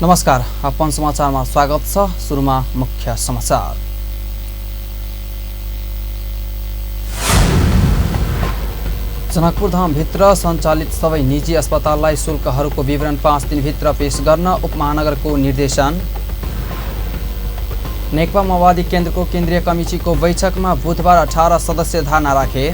नमस्कार, अपन समाचारमा स्वागत छ। सुरुमा मुख्य समाचार। जनकपुर धामभित्र सञ्चालित सबै निजी अस्पताललाई शुल्कहरूको विवरण 5 दिनभित्र पेश गर्न उपमहानगरको निर्देशन। नेकपा माओवादी केन्द्रको केन्द्रीय कमिटीको बैठकमा बुधबार 18 सदस्य धारणा राखे।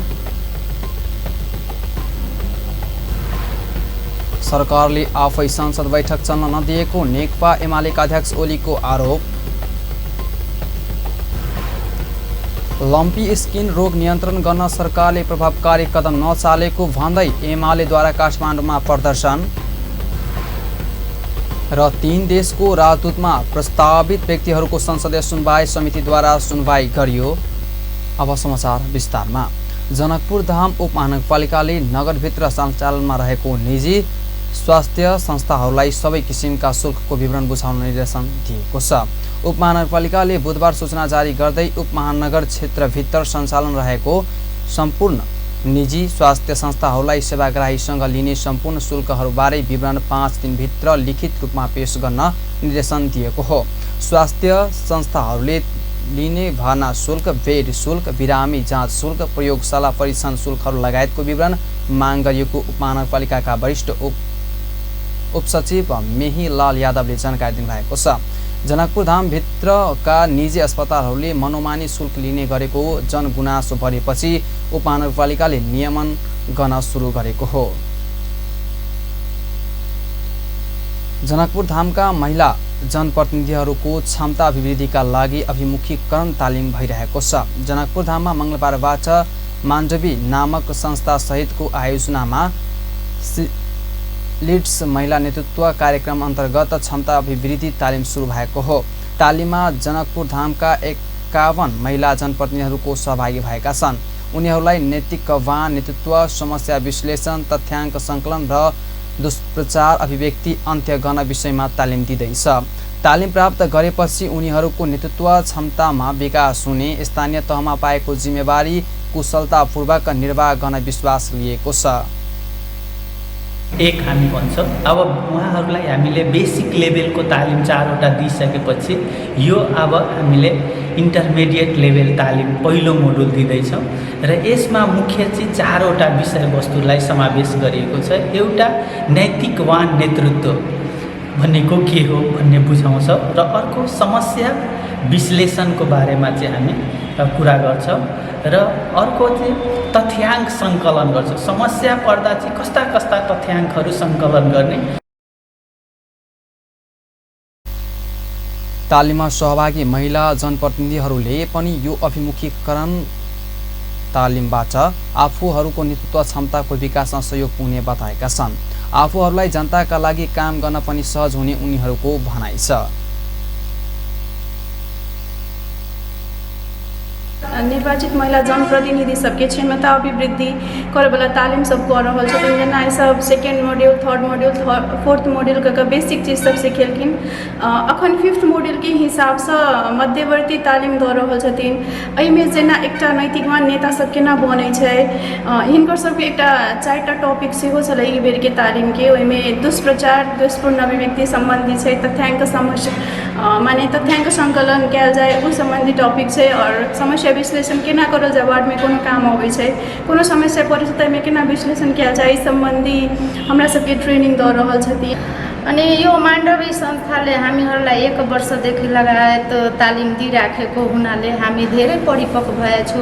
सरकारले आफै संसद बैठक चल्न नदिएको नेकपा एमालेका अध्यक्ष ओलीको आरोप। लम्पी स्किन रोग नियन्त्रण गर्न सरकारले प्रभावकारी कदम नचालेको भन्दै एमालेद्वारा काठमाडौँमा प्रदर्शन। र 3 देशको राजदूतमा प्रस्तावित व्यक्तिहरूको संसदीय सुनवाई समितिद्वारा सुनवाई गरियो। अब समाचार विस्तारमा। जनकपुर धाम उपमहानगरपालिकाले नगरभित्र सञ्चालनमा रहेको निजी स्वास्थ्य संस्थाहरूलाई सबै किसिमका शुल्कको विवरण बुझाउन निर्देशन दिएको छ। उपमहानगरपालिकाले बुधबार सूचना जारी गर्दै उपमहानगर क्षेत्रभित्र सञ्चालन रहेको सम्पूर्ण निजी स्वास्थ्य संस्थाहरूलाई सेवाग्राहीसँग लिने सम्पूर्ण शुल्कहरूबारे विवरण 5 दिनभित्र लिखित रूपमा पेश गर्न निर्देशन दिएको हो। स्वास्थ्य संस्थाहरूले लिने भर्ना शुल्क, बेड शुल्क, बिरामी जाँच शुल्क, प्रयोगशाला परीक्षण शुल्कहरू लगायतको विवरण माग गरिएको उपमहानगरपालिकाका वरिष्ठ उपसचिव मेहीलाल यादवले जानकारी दिनुभएको छ। जनकपुर धामभित्रका निजी अस्पतालहरूले मनोमानी शुल्क लिने गरेको जनगुनासो बढेपछि उपमहानगरपालिकाले नियमन गर्न सुरु गरेको हो। जनकपुर धामका महिला जनप्रतिनिधिहरूको क्षमता अभिवृद्धिका लागि अभिमुखीकरण तालिम भइरहेको छ। जनकपुर धाममा मंगलबारबाट माण्डवी नामक संस्था सहितको आयोजनामा लिड्स महिला नेतृत्व कार्यक्रम अन्तर्गत क्षमता अभिवृद्धि तालिम सुरु भएको हो। तालिममा जनकपुर धामका 51 महिला जनप्रतिनिधिहरूको सहभागी भएका छन्। उनीहरूलाई नैतिकवान नेतृत्व, समस्या विश्लेषण, तथ्याङ्क सङ्कलन र दुष्प्रचार अभिव्यक्ति अन्त्य गर्न विषयमा तालिम दिँदैछ। तालिम प्राप्त गरेपछि उनीहरूको नेतृत्व क्षमतामा विकास हुने, स्थानीय तहमा पाएको जिम्मेवारी कुशलतापूर्वक निर्वाह गर्न विश्वास लिएको छ। एक हामी भन्छौँ, अब उहाँहरूलाई हामीले बेसिक लेभलको तालिम 4वटा दिइसकेपछि यो अब हामीले इन्टरमिडिएट लेभल तालिम पहिलो मोडुल दिँदैछौँ र यसमा मुख्य चाहिँ 4वटा विषयवस्तुलाई समावेश गरिएको छ। एउटा नैतिकवान नेतृत्व भनेको के हो भन्ने बुझाउँछ र अर्को समस्या विश्लेषणको बारेमा चाहिँ हामी कुरा गर्छौँ र अर्को चाहिँ तथ्याङ्क सङ्कलन गर्छौँ। समस्या पर्दा चाहिँ कस्ता कस्ता तथ्याङ्कहरू सङ्कलन गर्ने। तालिममा सहभागी महिला जनप्रतिनिधिहरूले पनि यो अभिमुखीकरण तालिमबाट आफूहरूको नेतृत्व क्षमताको विकासमा सहयोग पुग्ने बताएका छन्। आफूहरूलाई जनताका लागि काम गर्न पनि सहज हुने उनीहरूको भनाइ छ। निर्वाचित महिला जनप्रतिनिधि सबके क्षमता अभिवृद्धि करे वाला तालीम सब कर रहल छथिन। जेना ई सब 2nd module, 3rd module, 4th module का बेसिक चीज सब सिखेलखिन। अखन 5th मॉड्यूल के हिसाब से मध्यवर्ती तालीम द रहल छथिन। एहिमे जेना एकटा नैतिकवान नेता सब केना बनै छै, हिनकर सबके एकटा 4टा टॉपिक सेहो छलै ई बेर के तालीम के। ओहिमे दुष्प्रचार, दुष्पूर्ण अभिव्यक्ति संबंधी छै, तथ्याङ्क समस्या माने तथ्याङ्क संकलन कयल जाय ओ संबंधी टॉपिक छै, और समस्या विश्लेषण केना करल जाय, वार्ड में कोनो काम आबै छै, कोनो समस्या पड़ै छै ताहिमे केना विश्लेषण कयल जाय, ई सम्बन्धी हमरा सबके ट्रेनिङ दऽ रहल छथिन। अनि यो माण्डवी संस्थाले हामीहरूलाई 1 वर्षदेखि लगायत तालिम दिइराखेको हुनाले हामी धेरै परिपक्व भएछु।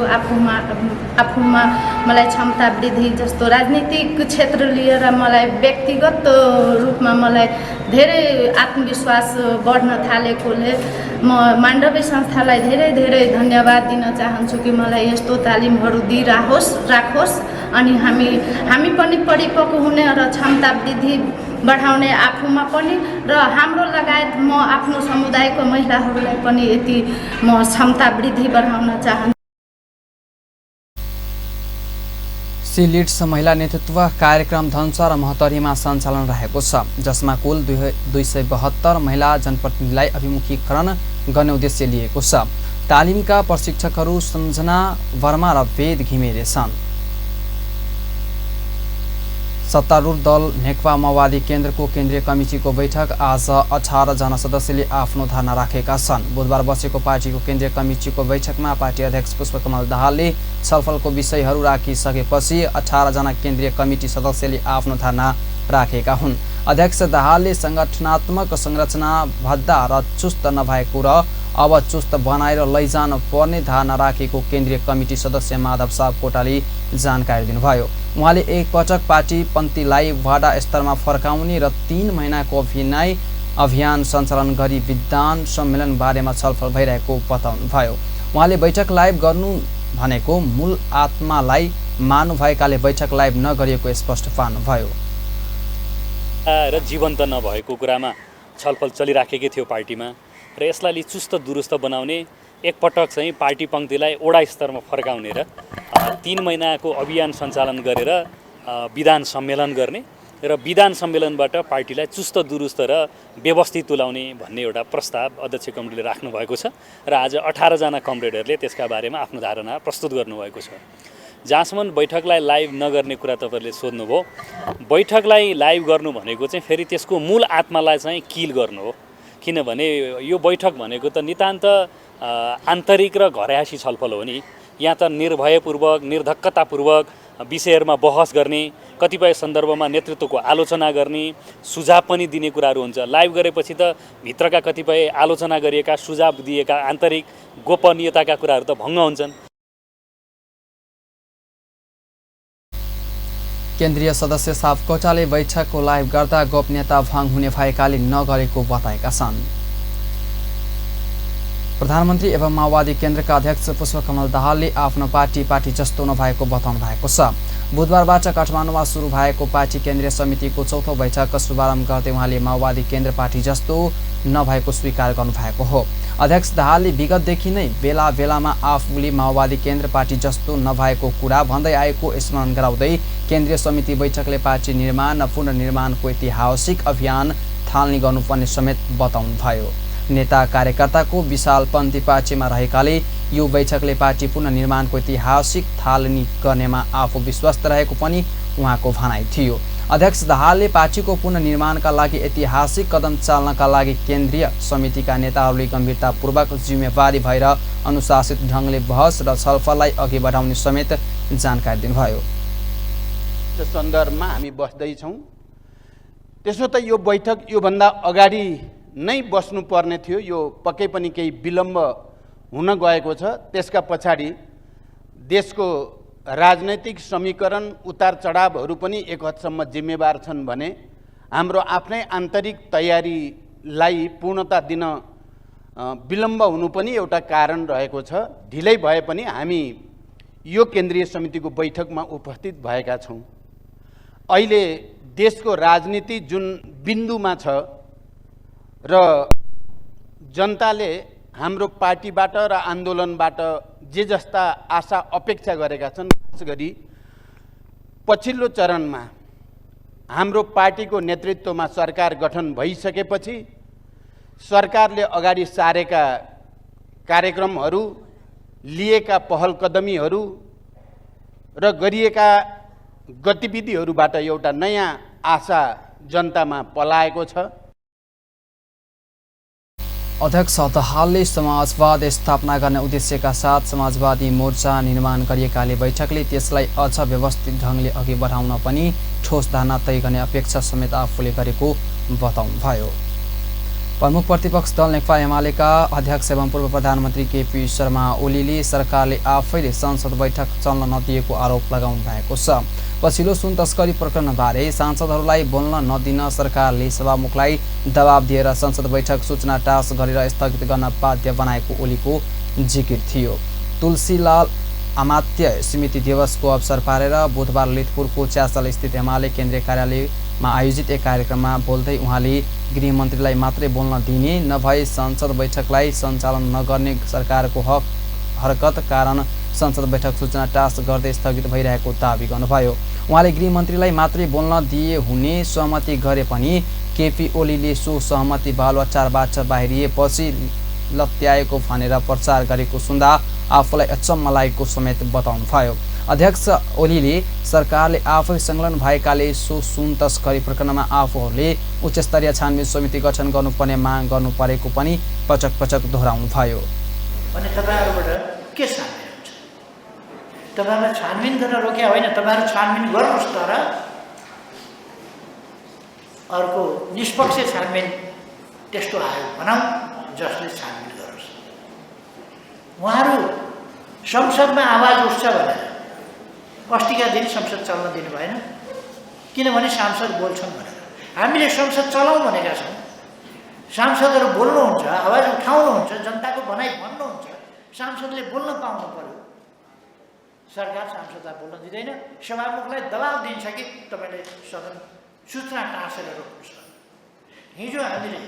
आफूमा मलाई क्षमता वृद्धि जस्तो राजनीतिक क्षेत्र लिएर मलाई व्यक्तिगत रूपमा मलाई धेरै आत्मविश्वास बढ्न थालेकोले म माण्डवी संस्थालाई धेरै धेरै धन्यवाद दिन चाहन्छु कि मलाई यस्तो तालिमहरू राखोस् अनि हामी पनि परिपक्व हुने र क्षमता वृद्धि बढाउने आफूमा पनि र हाम्रो लगायत म आफ्नो समुदायको महिलाहरूलाई पनि यति म क्षमता वृद्धि बढाउन चाहन्छु। लिड्स महिला नेतृत्व कार्यक्रम धनुषा र महतरीमा सञ्चालन रहेको छ, जसमा कुल 272 महिला जनप्रतिनिधिलाई अभिमुखीकरण गर्ने उद्देश्य लिएको छ। तालिमका प्रशिक्षकहरू सञ्जना वर्मा र वेद घिमिरे छन्। सत्तारूढ दल नेकपा माओवादी केन्द्रको केन्द्रीय कमिटीको बैठक आज 18 जना सदस्यले आफ्नो धारणा राखेका छन्। बुधबार बसेको पार्टीको केन्द्रीय कमिटीको बैठकमा पार्टी अध्यक्ष पुष्पकमल दाहालले छलफलको विषयहरू राखिसकेपछि 18 जना केन्द्रीय कमिटी सदस्यले आफ्नो धारणा राखेका हुन्। अध्यक्ष दाहालले संगठनात्मक संरचना भद्दा र चुस्त नभएको र अब चुस्त बनाएर लैजान पर्ने धारणा राखेको केन्द्रीय कमिटी सदस्य माधव सापकोटाले जानकारी दिनुभयो। उहाँले एकपटक पार्टीपन्थीलाई वडा स्तरमा फर्काउने र 3 महिनाको अभियान सञ्चालन गरी विद्वान सम्मेलन बारेमा छलफल भइरहेको बताउनुभयो। उहाँले बैठक लाइभ गर्नु भनेको मूल आत्मालाई मान्नु भएकाले बैठक लाइभ नगरिएको स्पष्ट पार्नुभयो। र जीवन्त नभएको कुरामा छलफल चलिराखेकै थियो पार्टीमा र यसलाई चुस्त दुरुस्त बनाउने एकपटक चाहिँ पार्टी पङ्क्तिलाई वडा स्तरमा फर्काउने र 3 महिनाको अभियान सञ्चालन गरेर विधान सम्मेलन गर्ने र विधान सम्मेलनबाट पार्टीलाई चुस्त दुरुस्त र व्यवस्थित तुल्याउने भन्ने एउटा प्रस्ताव अध्यक्ष कमिटीले राख्नु भएको छ र आज 18 जना कमरेडहरूले त्यसका बारेमा आफ्नो धारणा प्रस्तुत गर्नुभएको छ। जहाँसम्म बैठकलाई लाइभ नगर्ने कुरा तपाईँहरूले सोध्नुभयो, बैठकलाई लाइभ गर्नु भनेको चाहिँ फेरि त्यसको मूल आत्मालाई चाहिँ किल गर्नु हो। किनभने यो बैठक भनेको त नितान्त आन्तरिक र घरयासी छलफल हो नि। यहाँ त निर्भयपूर्वक निर्धक्कतापूर्वक विषयहरूमा बहस गर्ने, कतिपय सन्दर्भमा नेतृत्वको आलोचना गर्ने, सुझाव पनि दिने कुराहरू हुन्छ। लाइभ गरेपछि त भित्रका कतिपय आलोचना गरिएका सुझाव दिएका आन्तरिक गोपनीयताका कुराहरू त भङ्ग हुन्छन्। केन्द्रीय सदस्य सापकोटाले बैठकको लाइभ गर्दा गोपनीयता भङ्ग हुने भएकाले नगरेको बताएका छन्। प्रधानमन्त्री एवं माओवादी केन्द्रका अध्यक्ष पुष्पकमल दाहालले आफ्नो पार्टी जस्तो नभएको बताउनु भएको छ। बुधबारबाट काठमाडौँमा सुरु भएको पार्टी केन्द्रीय समितिको चौथो बैठक शुभारम्भ गर्दै उहाँले माओवादी केन्द्र पार्टी जस्तो नभएको स्वीकार गर्नुभएको हो। अध्यक्ष दाहालले विगतदेखि नै बेला बेलामा आफूले माओवादी केन्द्र पार्टी जस्तो नभएको कुरा भन्दै आएको स्मरण गराउँदै केन्द्रीय समिति बैठकले पार्टी निर्माण र पुनर्निर्माणको ऐतिहासिक अभियान थाल्ने गर्नुपर्ने समेत बताउनुभयो। नेता कार्यकर्ताको विशालपन्थी पार्टीमा रहेकाले यो बैठकले पार्टी पुनर्निर्माणको ऐतिहासिक थालनी गर्नेमा आफू विश्वस्त रहेको पनि उहाँको भनाइ थियो। अध्यक्ष दाहालले पार्टीको पुनर्निर्माणका लागि ऐतिहासिक कदम चाल्नका लागि केन्द्रीय समितिका नेताहरूले गम्भीरतापूर्वक जिम्मेवारी भएर अनुशासित ढङ्गले बहस र छलफललाई अघि बढाउने समेत जानकारी दिनुभयो। त्यस सन्दर्भमा हामी बस्दैछौँ। त्यसो त यो बैठक योभन्दा अगाडि नै बस्नुपर्ने थियो। यो पक्कै पनि केही विलम्ब हुन गएको छ। त्यसका पछाडि देशको राजनैतिक समीकरण उतार चढावहरू पनि एक हदसम्म जिम्मेवार छन् भने हाम्रो आफ्नै आन्तरिक तयारीलाई पूर्णता दिन विलम्ब हुनु पनि एउटा कारण रहेको छ। ढिलै भए पनि हामी यो केन्द्रीय समितिको बैठकमा उपस्थित भएका छौँ। अहिले देशको राजनीति जुन बिन्दुमा छ र जनताले हाम्रो पार्टीबाट र आन्दोलनबाट जे जस्ता आशा अपेक्षा गरेका छन्, खास गरी पछिल्लो चरणमा हाम्रो पार्टीको नेतृत्वमा सरकार गठन भइसकेपछि सरकारले अगाडि सारेका कार्यक्रमहरू, लिएका पहल कदमीहरू र गरिएका गतिविधिहरूबाट एउटा नयाँ आशा जनतामा पलाएको छ। अध्यक्ष दाहालले समाजवाद स्थापना गर्ने उद्देश्यका साथ समाजवादी मोर्चा निर्माण गरिएकाले बैठकले त्यसलाई अझ व्यवस्थित ढङ्गले अघि बढाउन पनि ठोस धारणा तय गर्ने अपेक्षा समेत आफूले गरेको बताउनुभयो। प्रमुख प्रतिपक्ष दल नेकपा एमालेका अध्यक्ष एवं पूर्व प्रधानमन्त्री केपी शर्मा ओलीले सरकारले आफैले संसद बैठक चल्न नदिएको आरोप लगाउनु भएको छ। पछिल्लो सुन तस्करी प्रकरणबारे सांसदहरूलाई बोल्न नदिन सरकारले सभामुखलाई दबाब दिएर संसद बैठक सूचना टास गरेर स्थगित गर्न बाध्य बनाएको ओलीको जिकिर थियो। तुलसीलाल अमात्य स्मृति दिवसको अवसर पारेर बुधबार ललितपुरको च्यासल स्थित एमाले केन्द्रीय कार्यालयमा आयोजित एक कार्यक्रममा बोल्दै उहाँले गृहमन्त्रीलाई मात्रै बोल्न दिने नभए संसद बैठकलाई सञ्चालन नगर्ने सरकारको हरकत कारण संसद बैठक सूचना टास गर्दै स्थगित भइरहेको दावी गर्नुभयो। उहाँले गृहमन्त्रीलाई मात्रै बोल्न दिए हुने सहमति गरे पनि केपी ओलीले सो सहमति बालुवाचारबाट बाहिरिएपछि लत्याएको भनेर प्रचार गरेको सुन्दा आफूलाई अचम्म लागेको समेत बताउनुभयो। अध्यक्ष ओलीले सरकारले आफै संलग्न भएकाले सो सुन तस्करी प्रकरणमा आफूहरूले उच्चस्तरीय छानबिन समिति गठन गर्नुपर्ने माग गर्नु परेको पनि पटक पटक दोहोऱ्याउनुभयो। अनि तपाईँहरूबाट के छानबिन हुन्छ? तपाईँहरूलाई छानबिन गर्न रोक्या होइन, तपाईँहरू छानबिन गर्नुहोस्, तर अर्को निष्पक्ष छानबिन त्यस्तो आयोग बनाऊ जसले छानबिन गरोस्। उहाँहरू संसदमा आवाज उठ्छ भनेर अस्तिका दिन संसद चल्न दिनु भएन, किनभने सांसद बोल्छन् भनेर। हामीले संसद चलाउँ भनेका छौँ, सांसदहरू बोल्नुहुन्छ, आवाज उठाउनुहुन्छ, जनताको भनाइ भन्नुहुन्छ, सांसदले बोल्न पाउनु पर्यो। सरकार सांसदलाई बोल्न दिँदैन, सभामुखलाई दबाब दिन्छ कि तपाईँले सदन सूचना टाँसेर रोक्नुहोस्। हिजो हामीले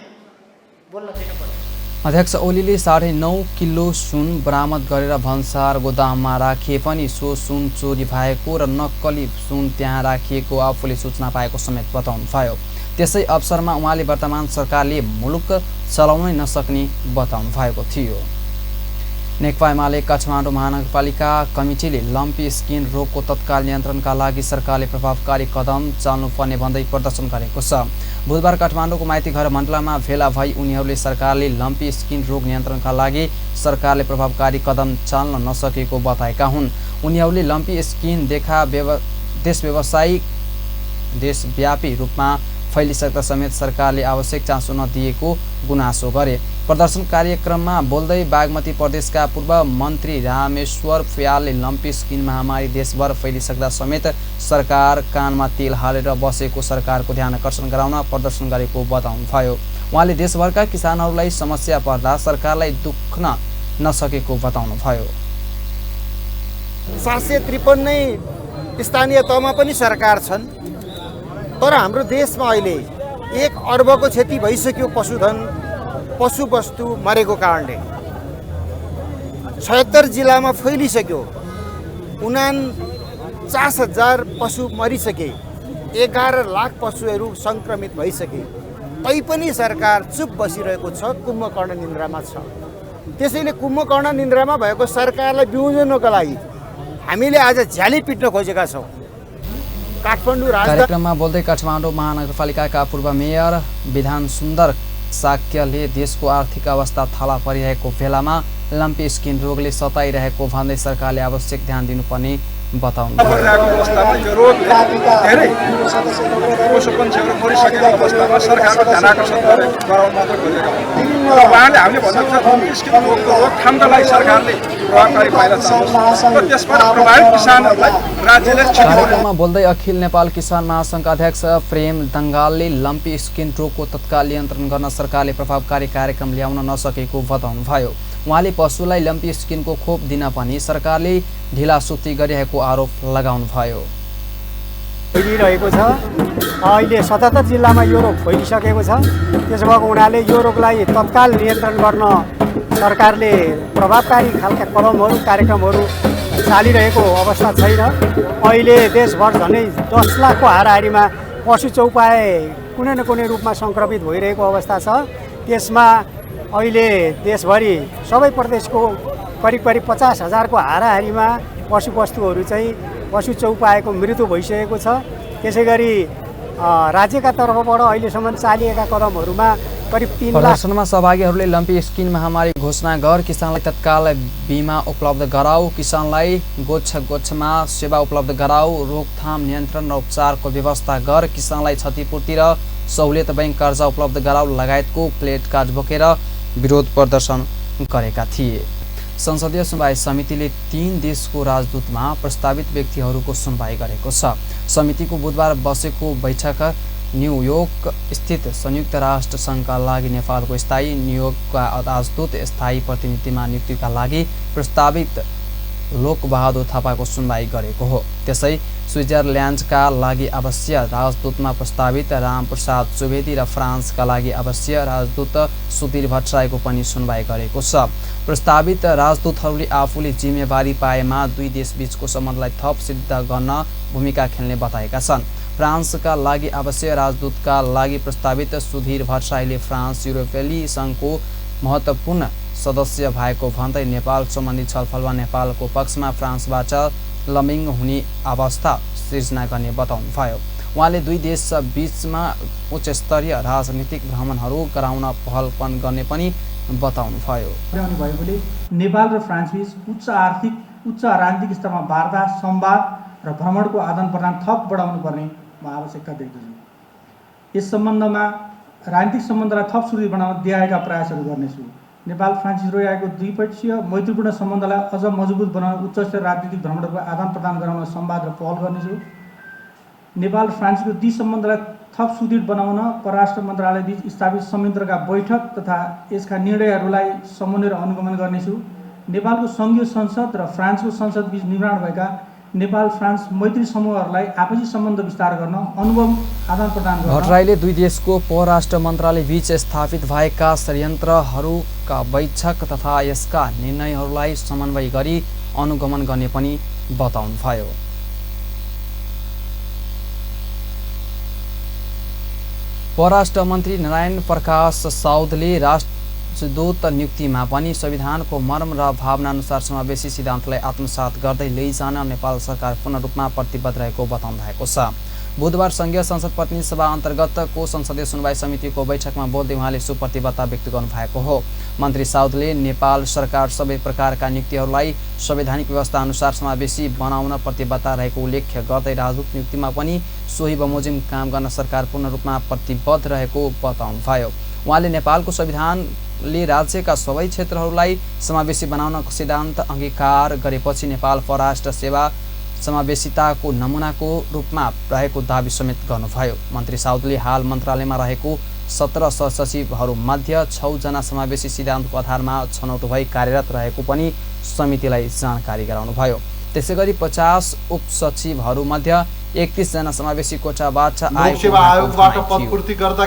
बोल्न दिनु पर्यो। अध्यक्ष ओलीले 9.5 किलो सुन बरामद गरेर भन्सार गोदाममा राखिए पनि सो सुन चोरी भएको र नक्कली सुन त्यहाँ राखिएको आफूले सूचना पाएको समेत बताउनुभयो। त्यसै अवसरमा उहाँले वर्तमान सरकारले मुलुक चलाउनै नसक्ने बताउनु भएको थियो। नेकपा एमाले काठमाडौँ महानगरपालिका कमिटीले लम्पी स्किन रोगको तत्काल नियन्त्रणका लागि सरकारले प्रभावकारी कदम चाल्नुपर्ने भन्दै प्रदर्शन गरेको छ। बुधबार काठमाडौँको माइती घर मण्डलमा भेला भई उनीहरूले सरकारले लम्पी स्किन रोग नियन्त्रणका लागि सरकारले प्रभावकारी कदम चाल्न नसकेको बताएका हुन्। उनीहरूले लम्पी स्किन देशव्यापी रूपमा फैलिसक्दा समेत सरकारले आवश्यक चासो नदिएको गुनासो गरे। प्रदर्शन कार्यक्रममा बोल्दै बागमती प्रदेशका पूर्व मन्त्री रामेश्वर फुयालले लम्पी स्किन महामारी देशभर फैलिसक्दा समेत सरकार कानमा तेल हालेर बसेको सरकारको ध्यान आकर्षण गराउन प्रदर्शन गरेको बताउनुभयो। उहाँले देशभरका किसानहरूलाई समस्या पर्दा सरकारलाई दुख्न नसकेको बताउनुभयो। 753 स्थानीय तहमा पनि सरकार छन्, तर हाम्रो देशमा अहिले 1 अर्बको क्षति भइसक्यो पशुधन पशुवस्तु मरेको कारणले। 76 जिल्लामा फैलिसक्यो, 49,000 पशु मरिसके, 11 लाख पशुहरू सङ्क्रमित भइसके, तैपनि सरकार चुप बसिरहेको छ, कुम्भकर्ण निन्द्रामा छ। त्यसैले कुम्भकर्ण निन्द्रामा भएको सरकारलाई बिउजनको लागि हामीले आज झ्याली पिट्न खोजेका छौँ। कार्यक्रममा बोल्दै काठमाडौँ महानगरपालिकाका पूर्व मेयर विधान सुन्दर साक्यले देशको आर्थिक अवस्था थला परिरहेको बेलामा लम्पी स्किन रोगले सताइरहेको भन्दै सरकारले आवश्यक ध्यान दिनुपर्ने बताउनु भयो। अवस्थामा यो रोग धेरै पशुपन्छीहरू मरिसकेको अवस्थामा सरकारको ध्यान आकर्षण गराउन मात्र खोजेका हुन्। उहाँले हामीले भन्दा स्किन रोगको रोकथामका लागि सरकारले प्रभावकारी पाइला चाल्नुहोस् र त्यसबाट प्रभावित किसानहरूलाई राज्यले कार्यक्रममा बोल्दै अखिल नेपाल किसान महासङ्घका अध्यक्ष प्रेम दङ्गालले लम्पी स्किन रोगको तत्काल नियन्त्रण गर्न सरकारले प्रभावकारी कार्यक्रम ल्याउन नसकेको बताउनुभयो। उहाँले पशुलाई लम्पी स्किनको खोप दिन पनि सरकारले ढिलासुस्ती गरिरहेको आरोप लगाउनुभयो। फैलिरहेको छ, अहिले 77 जिल्लामा यो रोग फैलिसकेको छ। त्यसो भएको हुनाले यो रोगलाई तत्काल नियन्त्रण गर्न सरकारले प्रभावकारी खालका कदमहरू कार्यक्रमहरू चालिरहेको अवस्था छैन। अहिले देशभर झन्डै 10 लाखको हाराहारीमा पशु चौपाए कुनै न कुनै रूपमा सङ्क्रमित भइरहेको अवस्था छ। त्यसमा अहिले देशभरि सबै प्रदेशको करिब 50,000को हाराहारीमा पशुवस्तुहरू चाहिँ पशु चौपाएको मृत्यु भइसकेको छ। त्यसै गरी राज्यका तर्फबाट अहिलेसम्म चालिएका कदमहरूमा करिब 3 लाख। प्रदर्शनमा सहभागीहरूले लम्पी स्किन महामारी घोषणा गर, किसानलाई तत्काल बिमा उपलब्ध गराऊ, किसानलाई गोठमा सेवा उपलब्ध गराऊ, रोकथाम नियन्त्रण र उपचारको व्यवस्था गर, किसानलाई क्षतिपूर्ति र सहुलियत बैंक कर्जा उपलब्ध गराऊ लगायतको प्लेट कार्ड बोकेर विरोध प्रदर्शन गरेका थिए। संसदीय सुनवाई समितिले 3 देशको राजदूतमा प्रस्तावित व्यक्तिहरूको सुनवाई गरेको छ। समितिको बुधबार बसेको बैठक न्युयोर्क स्थित संयुक्त राष्ट्र सङ्घका लागि नेपालको स्थायी न्युयोर्कका राजदूत स्थायी प्रतिनिधिमा नियुक्तिका लागि प्रस्तावित लोकबहादुर थापाको सुनवाई गरेको हो। त्यसै स्विजरल्यान्डका लागि आवासीय राजदूतमा प्रस्तावित रामप्रसाद सुवेदी र फ्रान्सका लागि आवासीय राजदूत सुधीर भट्टराईको पनि सुनवाई गरेको छ। प्रस्तावित राजदूतहरूले आफूले जिम्मेवारी पाएमा 2 देशबीचको सम्बन्धलाई थप सिद्ध गर्न भूमिका खेल्ने बताएका छन्। फ्रान्सका लागि आवासीय राजदूतका लागि प्रस्तावित सुधीर भट्टराईले फ्रान्स युरोपेली सङ्घको महत्त्वपूर्ण सदस्य भएको भन्दै नेपाल सम्बन्धी छलफलमा नेपालको पक्षमा फ्रान्सबाट लमिङ हुने अवस्था सिर्जना गर्ने बताउनुभयो। उहाँले दुई देश बीचमा उच्च स्तरीय राजनीतिक भ्रमणहरू गराउन पहल गर्ने पनि बताउनुभयो। भएकोले नेपाल र फ्रान्स बीच उच्च आर्थिक उच्च राजनीतिक स्तरमा वार्ता संवाद र भ्रमणको आदान प्रदान थप बढाउनु पर्ने म आवश्यकता देख्दछु। यस सम्बन्धमा राजनीतिक सम्बन्धलाई थप सुदृढ बनाउन दिएका प्रयासहरू गर्नेछु। नेपाल फ्रान्स रहिआएको द्विपक्षीय मैत्रीपूर्ण सम्बन्धलाई अझ मजबुत बनाउन उच्च स्तरीय राजनीतिक भ्रमणहरूको आदान प्रदान गराउन संवाद र पहल गर्नेछु। नेपाल फ्रान्सको ती सम्बन्धलाई थप सुदृढ बनाउन परराष्ट्र मन्त्रालयबीच स्थापित संयन्त्रका बैठक तथा यसका निर्णयहरूलाई समन्वय र अनुगमन गर्नेछु। नेपालको सङ्घीय संसद र फ्रान्सको संसद बीच निर्माण भएका नेपाल फ्रान्स मैत्री समूहहरूलाई आपसी सम्बन्ध विस्तार गर्न अनुभव आदान प्रदान गर्न। भट्टराईले दुई देशको परराष्ट्र मन्त्रालय बीच स्थापित भएका संयन्त्रहरूका बैठक तथा यसका निर्णयहरूलाई समन्वय गरी अनुगमन गर्ने पनि बताउनुभयो। परराष्ट्र मन्त्री नारायण प्रकाश साउदले राष्ट्रदूत नियुक्तिमा पनि संविधानको मर्म र भावनाअनुसार समावेशी सिद्धान्तलाई आत्मसात गर्दै लैजान नेपाल सरकार पूर्ण रूपमा प्रतिबद्ध रहेको बताउनु भएको छ। बुधबार संघीय संसद प्रतिनिधि सभा अन्तर्गतको संसदीय सुनवाई समितिको बैठकमा बोल्दै उहाँले सो प्रतिबद्धता व्यक्त गर्नुभएको हो। मन्त्री साउदले नेपाल सरकार सबै प्रकारका नियुक्तिहरूलाई संवैधानिक व्यवस्था अनुसार समावेशी बनाउन प्रतिबद्धता रहेको उल्लेख गर्दै राजदूत नियुक्तिमा पनि सोही बमोजिम काम गर्न सरकार पूर्ण रूपमा प्रतिबद्ध रहेको बताउनुभयो। उहाँले नेपालको संविधानले राज्यका सबै क्षेत्रहरूलाई समावेशी बनाउन सिद्धान्त अंगीकार गरेपछि नेपाल परराष्ट्र सेवा समावेशिताको नमुनाको रूपमा रहेको दावी समेत गर्नुभयो। मन्त्री साउदले हाल मन्त्रालयमा रहेको 17 सहसचिवहरूमध्ये 6 जना समावेशी सिद्धान्तको आधारमा छनौट भई कार्यरत रहेको पनि समितिलाई जानकारी गराउनुभयो। त्यसैगरी 50 उपसचिवहरूमध्ये 31 जना समावेशी कोटाबाट आयोगबाट पदपूर्ति गर्दा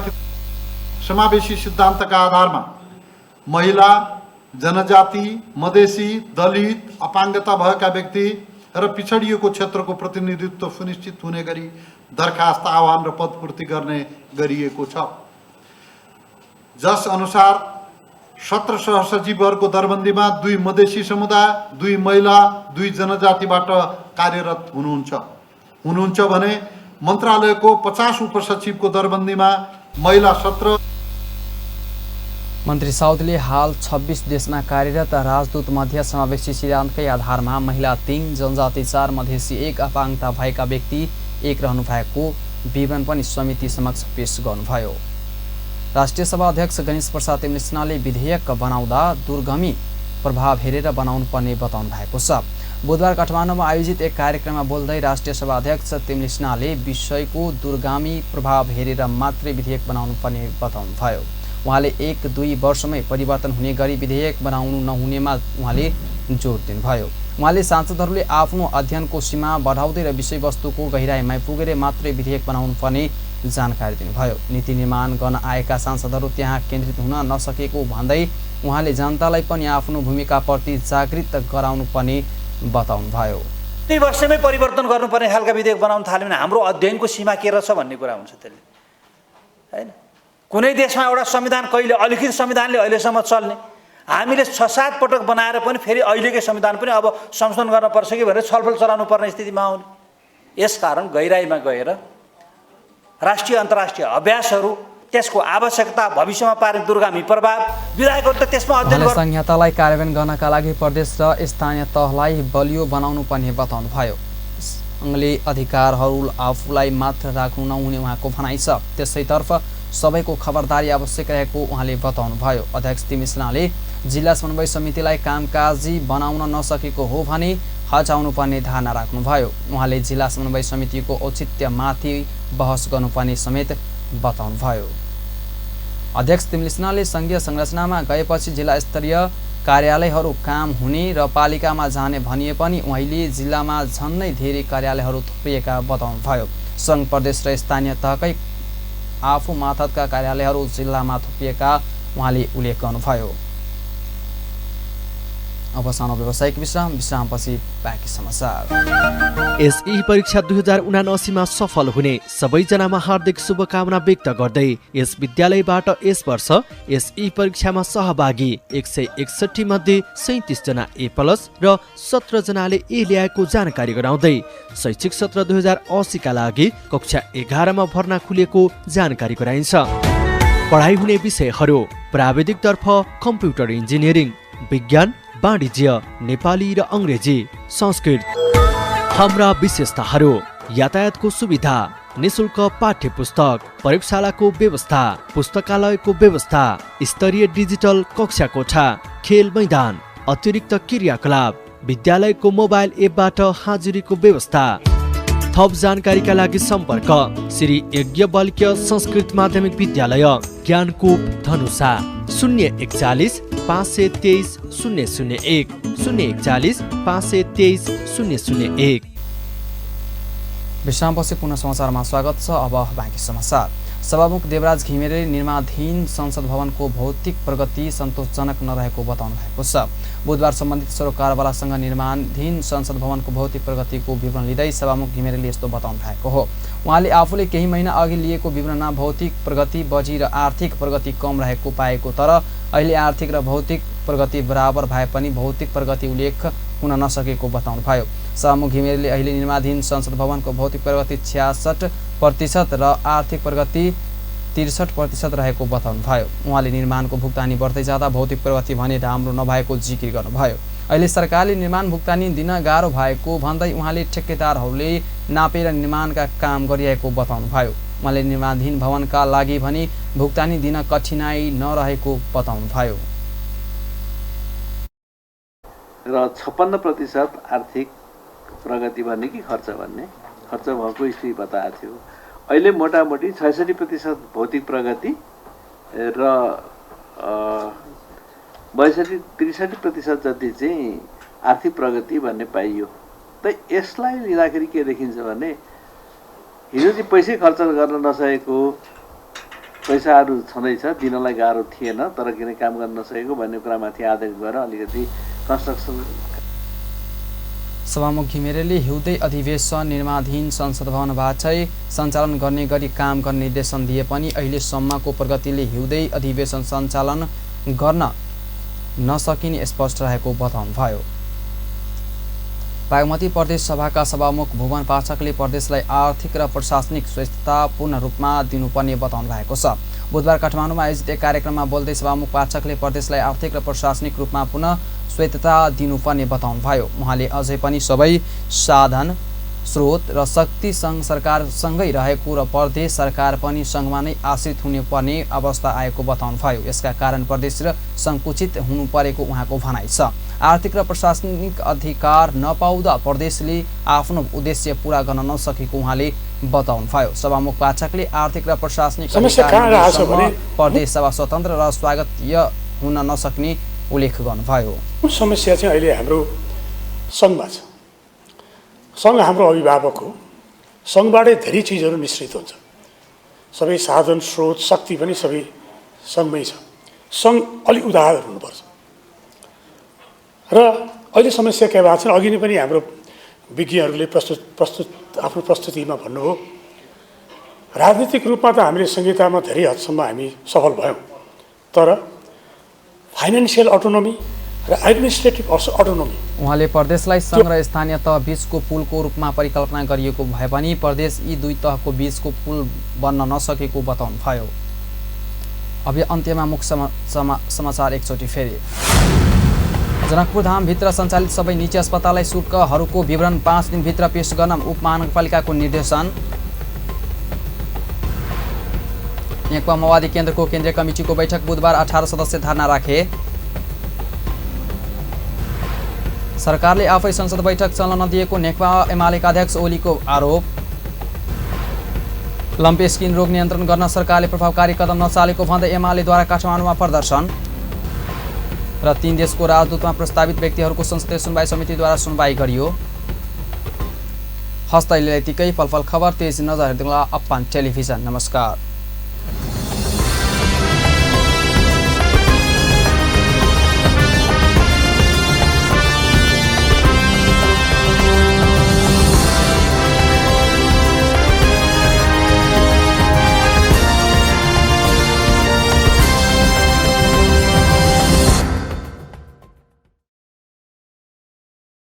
समावेशी सिद्धान्तका आधारमा महिला, जनजाति, मधेसी, दलित, अपाङ्गता भएका व्यक्ति र पिछडिएको क्षेत्रको प्रतिनिधित्व सुनिश्चित हुने गरी दरखास्त आह्वान र पदपूर्ति गर्ने गरिएको छ। जस अनुसार 17 सहसचिवहरूको दरबन्दीमा 2 मधेसी समुदाय, 2 महिला, 2 जनजातिबाट कार्यरत हुनुहुन्छ भने मन्त्रालयको 50 उपसचिवको दरबन्दीमा महिला 17। मन्त्री साउदले हाल 26 देशमा कार्यरत राजदूत मध्ये समावेशी सिद्धान्तकै आधारमा महिला 3, जनजाति 4, मधेसी 1, अपाङ्गता भएका व्यक्ति 1 रहनु भएको विवरण पनि समिति समक्ष पेश गर्नुभयो। राष्ट्रिय सभा अध्यक्ष गणेश प्रसाद तिमलिसनाले विधेयक बनाउँदा दूरगामी प्रभाव हेरेर बनाउनु पर्ने बताउनु भएको छ। बुधबार काठमाडौँमा आयोजित एक कार्यक्रममा बोल्दै राष्ट्रिय सभा अध्यक्ष तिमलिसनाले विषयको दूरगामी प्रभाव हेरेर मात्रै विधेयक बनाउनु पर्ने बताउनुभयो। उहाँले 1-2 वर्षमै परिवर्तन हुने गरी विधेयक बनाउनु नहुनेमा उहाँले जोड दिनुभयो। उहाँले सांसदहरूले आफ्नो अध्ययनको सीमा बढाउँदै र विषयवस्तुको गहिराइमा पुगेर मात्रै विधेयक बनाउनु पर्ने जानकारी दिनुभयो। नीति निर्माण गर्न आएका सांसदहरू त्यहाँ केन्द्रित हुन नसकेको भन्दै उहाँले जनतालाई पनि आफ्नो भूमिकाप्रति जागृत गराउनु पर्ने बताउनुभयो। 2 वर्षमै परिवर्तन गर्नुपर्ने खालका विधेयक बनाउन थाल्यो भने हाम्रो अध्ययनको सीमा के रहेछ भन्ने कुरा हुन्छ त्यसले, हैन? कुनै देशमा एउटा संविधान कहिले अलिखित संविधानले अहिलेसम्म चल्ने, हामीले 6-7 पटक बनाएर पनि फेरि अहिलेकै संविधान पनि अब संशोधन गर्न पर्छ कि भनेर छलफल चलाउनु पर्ने स्थितिमा आउने। यसकारण गहिराइमा गएर राष्ट्रिय अन्तर्राष्ट्रिय अभ्यासहरू, त्यसको आवश्यकता, भविष्यमा पार्ने दूरगामी प्रभाव, विधायकहरू त त्यसमा अध्ययन गर्न संहितालाई कार्यान्वयन गर्नका लागि प्रदेश र स्थानीय तहलाई बलियो बनाउनु पर्ने बताउनुभयो। सङ्घले अधिकारहरू आफूलाई मात्र राख्नु नहुने उहाँको भनाइ छ। त्यसैतर्फ सबैको खबरदारी आवश्यक रहेको उहाँले बताउनुभयो। अध्यक्ष तिमलिसनाले जिल्ला समन्वय समितिलाई कामकाजी बनाउन नसकेको हो भने हटाउनु पर्ने धारणा राख्नुभयो। उहाँले जिल्ला समन्वय समितिको औचित्यमाथि बहस गर्नुपर्ने समेत बताउनुभयो। अध्यक्ष तिमलिसनाले सङ्घीय संरचनामा गएपछि जिल्ला स्तरीय कार्यालयहरू काम हुने र पालिकामा जाने भनिए पनि उहाँले जिल्लामा झन्नै धेरै कार्यालयहरू थुप्रिएका बताउनुभयो। सङ्घ, प्रदेश र स्थानीय तहकै आफू मातहतका कार्यालयहरू जिल्लामा थुपिएका उहाँले उल्लेख गर्नुभयो। अब सानो व्यावसायिक विश्रामपछि बाँकी समाचार। एसई परीक्षा 2079 मा सफल हुने सबैजनामा हार्दिक शुभकामना व्यक्त गर्दै यस विद्यालयबाट यस वर्ष एसई परीक्षामा सहभागी 161 मध्ये 37 जना A+ र 17 जनाले ए ल्याएको जानकारी गराउँदै शैक्षिक सत्र 2080 का लागि कक्षा 11 मा भर्ना खुलेको जानकारी गराइन्छ। पढाइ हुने विषयहरू प्राविधिकतर्फ कम्प्युटर इन्जिनियरिङ, विज्ञान, वाणिज्य, नेपाली र अङ्ग्रेजी, संस्कृत। हाम्रा विशेषताहरू: यातायातको सुविधा, निशुल्क पाठ्य पुस्तक, प्रयोगशालाको व्यवस्था, पुस्तकालयको व्यवस्था, स्तरीय डिजिटल कक्षा कोठा, खेल मैदान, अतिरिक्त क्रियाकलाप, विद्यालयको मोबाइल एपबाट हाजिरीको व्यवस्था। थप जानकारीका लागि सम्पर्क श्री यज्ञवल्क्य संस्कृत माध्यमिक विद्यालय, ज्ञानकूप, धनुषा, 041 523 001 041 523 001। विश्रामपछि पुनः समाचारमा स्वागत छ। अब बाँकी समाचार। सभामुख देवराज घिमिरेले निर्माणाधीन संसद भवनको भौतिक प्रगति सन्तोषजनक नरहेको बताउनु भएको छ। बुधबार सम्बन्धित सरोकारवालासँग निर्माणाधीन संसद भवनको भौतिक प्रगतिको विवरण लिँदै सभामुख घिमिरेले यस्तो बताउनु भएको हो। उहाँले आफूले केही महिना अघि लिएको विवरणमा भौतिक प्रगति बढी र आर्थिक प्रगति कम रहेको पाएको, तर अहिले आर्थिक र भौतिक प्रगति बराबर भए पनि भौतिक प्रगति उल्लेख हुन नसकेको बताउनुभयो। सभामुख घिमिरेले अहिले निर्माणाधीन संसद भवनको भौतिक प्रगति 66% र आर्थिक प्रगति 63% रहेको बताउनुभयो। उहाँले निर्माणको भुक्तानी बढ्दै जाँदा भौतिक प्रगति भने राम्रो नभएको जिकिर गर्नुभयो। अहिले सरकारले निर्माण भुक्तानी दिन गाह्रो भएको भन्दै उहाँले ठेकेदारहरूले नापेर निर्माणका काम गरिरहेको बताउनुभयो। उहाँले निर्माणाधीन भवनका लागि भने भुक्तानी दिन कठिनाई नरहेको बताउनुभयो। र 56% आर्थिक प्रगति भन्ने कि खर्च भन्ने, खर्च भएको स्थिति बताएको थियो। अहिले मोटामोटी 66% भौतिक प्रगति र 62-63% जति चाहिँ आर्थिक प्रगति भन्ने पाइयो। त यसलाई लिँदाखेरि के देखिन्छ भने हिजो चाहिँ पैसै खर्च गर्न नसकेको, पैसाहरू छँदैछ, दिनलाई गाह्रो थिएन तर किन काम गर्न नसकेको भन्ने कुरामाथि आधारित भएर अलिकति कन्स्ट्रक्सन। सभामुख घिमिरेले हिउँदै अधिवेशन निर्माणाधीन संसद भवनबाटै सञ्चालन गर्ने गरी काम गर्ने निर्देशन दिए पनि अहिलेसम्मको प्रगतिले हिउँदै अधिवेशन सञ्चालन गर्न नसकिने स्पष्ट रहेको बताउनुभयो। बागमती प्रदेश सभाका सभामुख भुवन पाठकले प्रदेशलाई आर्थिक र प्रशासनिक स्वायत्तता पूर्ण रूपमा दिनुपर्ने बताउनु भएको छ। बुधबार काठमाडौँमा आयोजित एक कार्यक्रममा बोल्दै सभामुख पाठकले प्रदेशलाई आर्थिक र प्रशासनिक रूपमा पुनः स्वायत्तता दिनुपर्ने बताउनुभयो। उहाँले अझै पनि सबै साधन स्रोत र शक्ति सङ्घ सरकारसँगै रहेको र प्रदेश सरकार पनि सङ्घमा नै आश्रित हुनुपर्ने अवस्था आएको बताउनुभयो। यसका कारण प्रदेश र सङ्कुचित हुनु परेको उहाँको भनाइ छ। आर्थिक र प्रशासनिक अधिकार नपाउँदा प्रदेशले आफ्नो उद्देश्य पूरा गर्न नसकेको उहाँले बताउनुभयो। सभामुख पाठकले आर्थिक र प्रशासनिक प्रदेश सभा स्वतन्त्र र स्वागतीय हुन नसक्ने उल्लेख गर्नुभयो। समस्या चाहिँ अहिले हाम्रो सङ्घमा छ। सङ्घ हाम्रो अभिभावक हो। सङ्घबाटै धेरै चिजहरू मिश्रित हुन्छ। सबै साधन स्रोत शक्ति पनि सबै सङ्घमै छ। सङ्घ अलिक उदार हुनुपर्छ। र अहिले समस्या के भएको छ, अघि नै पनि हाम्रो विज्ञहरूले आफ्नो प्रस्तुतिमा भन्नु हो, राजनीतिक रूपमा त हामीले संहितामा धेरै हदसम्म हामी सफल भयौँ, तर फाइनेन्सियल अटोनोमी र एडमिनिस्ट्रेटिभ अटोनोमी। उहाँले प्रदेशलाई सङ्घ र स्थानीय तह बीचको पुलको रूपमा परिकल्पना गरिएको भए पनि प्रदेश यी दुई तहको बीचको पुल बन्न नसकेको बताउनुभयो। अब अन्त्यमा मुख्य समाचार एकचोटि फेरि। जनकपुर धामभित्र सञ्चालित सबै निजी अस्पताललाई शुल्कहरूको विवरण 5 दिनभित्र पेश गर्न उपमहानगरपालिकाको निर्देशन। नेकपा माओवादी केन्द्रको केन्द्रीय कमिटीको बैठक बुधबार 18 सदस्य धारणा राखे। सरकारले आफै संसद बैठक चल्न नदिएको नेकपा एमालेका अध्यक्ष ओलीको आरोप। लम्पी स्किन रोग नियन्त्रण गर्न सरकारले प्रभावकारी कदम नचालेको भन्दै एमालेद्वारा काठमाडौँमा प्रदर्शन। र 3 देशको राजदूतमा प्रस्तावित व्यक्तिहरूको संसदीय सुनवाई समितिद्वारा सुनवाई गरियो। हस्त अहिले यतिकै। पलपल खबर तेज नजर हेर्दै अप्पान टेलिभिजन। नमस्कार।